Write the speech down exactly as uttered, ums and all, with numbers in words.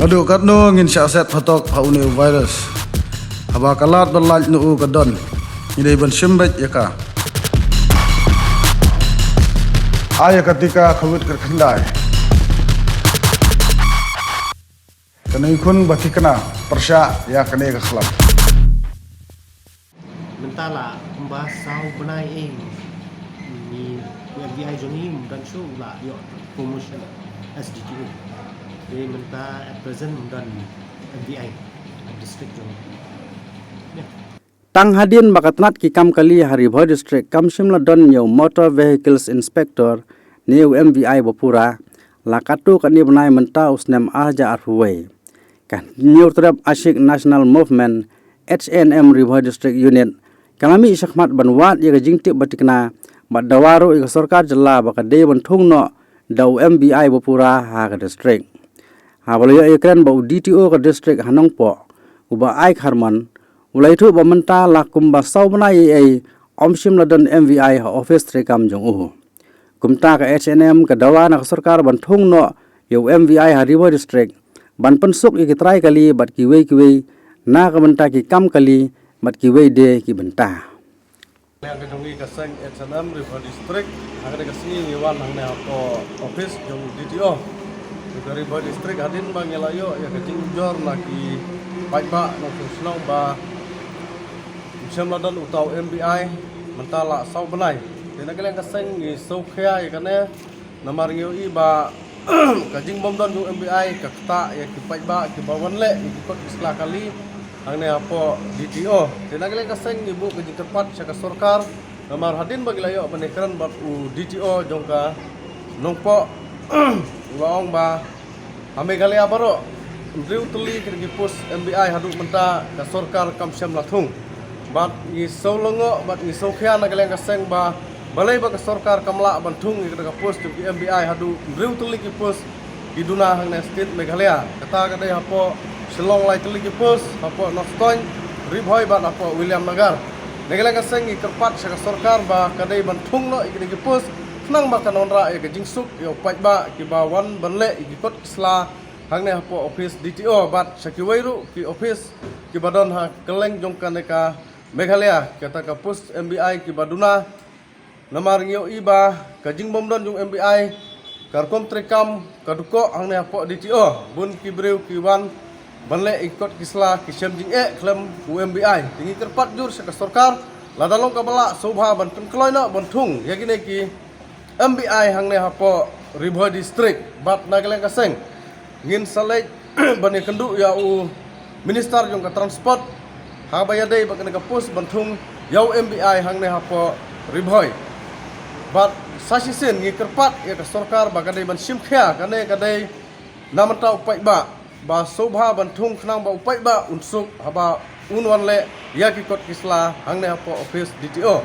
Haduh katno ngin shah set phatok ha une u virus? Haba ka lad ba lait na u ka don, ngi dei ban shim beit ïa ka. Ai ïa ka tika Covid kyrkhyndai. Kane khun ba thikna pyrshah ïa kane ka khlam. Mynta la kumba saw bnai ei, ngi, M V I jong ngi ym don shuh u la ïoh promotion as D T O. Te mynta at present ym don M V I ha district jong ngi. Tang hadien ba ka tnat ki kam kali ha Ri Bhoi District kam shym la don ïa u Motor Vehicles Inspector ne u M V I ba pura, la katto katne bnai mynta u snem ar hajar arphew wei. Ka Hynñiewtrep Ashik National Movement, H N M Ri Bhoi District Unit, ka la mih shakhmat ban wad ïa ka jingtip ba thikna bad dawa ruh ïa ka sorkar jylla ba ka dei ban thung noh da u M V I ba pura ha ka district. Haba la ïoh ïakren bad u D T O ka district ha Nongpoh, u Bah Ai Kharmon, u la ïathuh ba mynta la kumba saw bnai ei ei ym shym la don M V I ha office treikam jong u. Kumta ka H N M ka dawa na ka sorkar ban thung noh ïa u M V I ha Ri Bhoi District, ban pynsuk ïa ki trai kali bad kiwei kiwei na ka bynta ki kam kali bad kiwei de ki bynta. Ka jong ngi ka seng H N M Ri Bhoi District, ha kane ka sngi ngi wan hangne hapoh office jong D T O. Ka Ri Bhoi District hadien ba ngi la ïoh ïa ka jingujor na ki paidbah nongshong shnong ba ym shym la don uta u M V I mynta la saw bnai. Te na ka liang ka seng ngi sngewkhia ïa kane, namar ngi ïohi ba ka jingbym don jong u M V I ka ktah ïa ki paidbah kiba wan leh ïa ki kot ki sla kali hangne hapoh D T O. Te na ka liang ka seng ngi buh ka jingkyrpad sha ka sorkar, namar hadien ba ngi la ïoh ban ïakren bad u D T O jong ka Nongpoh, u la ong ba ha Meghalaya baroh, hynriew tylli ki post M V I haduh mynta ka sorkar kam shym la thung. Bad ngi sngewlyngngoh bad ngi sngewkhia na ka liang ka seng ba balei ba ka sorkar kam lah ban thung ïa ka post jong ki M V I haduh hynriew tylli ki post ki duna hangne state Meghalaya. Kata ka dei hapoh Shillong lai tylli ki post, hapoh North Toin, Ri Bhoi bad hapoh Williamnagar. Na ka liang ka seng ngi kyrpad sha ka sorkar ba ka dei ban thung noh ïa kine ki post khnang ba kan wanrah ïa ka jingsuk ïa u paidbah kiba wan ban leh ïa ki kot ki sla hangne hapoh office D T O bad sha kiwei ruh ki office kiba don ha kylleng jong kane ka Meghalaya, kata ka post M V I kiba duna. Namar ngi ïohi ba ka jingbym don jong u M V I, ka rukom treikam ka dukok hangne hapoh D T O, bun ki briew ki wan ban leh ïa ki kot ki sla ki shem jingeh khlem u M V I. Te ngi kyrpad jur sha ka sorkar, lada long kaba lah sngewbha ban pynkloi noh ban thung ïa kine ki M V I hangne hapoh Ri Bhoi District. Bad na ka liang ka seng ngin sa leit ban ïakynduh ïa u Minister jong ka Transport haba ïadei bad kane ka post ban thung ïa u M V I hangne hapoh Ri Bhoi. Bad sa shisien ngi kyrpad ïa ka sorkar ba ka dei ban shim khia, kane ka dei na bynta u paidbah, ba sngewbha ban thung khnang ba u paidbah un suk haba un wan leh ïa ki kot ki sla hangne hapoh office D T O.